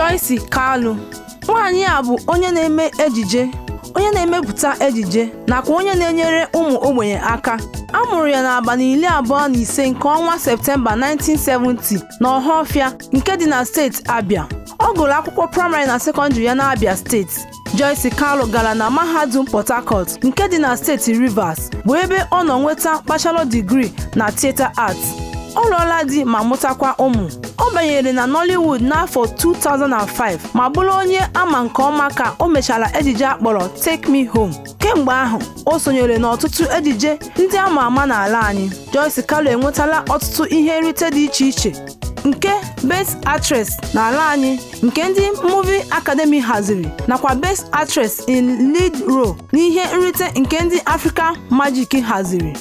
Joyce Kalu. Nwaanyị a bụ onye na-eme ejije, onye na-emepụta ejije nakwa onye na-enyere ụmụ ogbenye aka. A mụrụ ya n'abalị 25 nke ọnwa Septemba 1970 n'Ọhafịa nke dị na steeti Abịa. Ọ gụrụ akwụkwọ praịmarị na sekọndịrị ya n'Abịa steeti. Joyce Kalu gara na Mahadum Port Harcourt nke dị na steeti Rivers, bụ ebe ọ nọ nweta bachelor degree na Theatre Arts. Ọ lụọla di ma mụtakwa ụmụ. Ọ banyere na Nollywood n'afọ 2005 ma bụrụ onye ama nke ọma ka o mechara ejije akpọrọ Take Me Home. Kemgbe ahụ, o sonyere n'ọtụtụ ejije ndị ama ama n'ala anyị. Joyce Kalu enwetala ọtụtụ ihe nrite dị iche iche nke Best Actress n'ala anyị nke ndị Movie Academy haziri, nakwa Best Actress in Lead Role n'ihe nrite nke ndị Africa Magic haziri.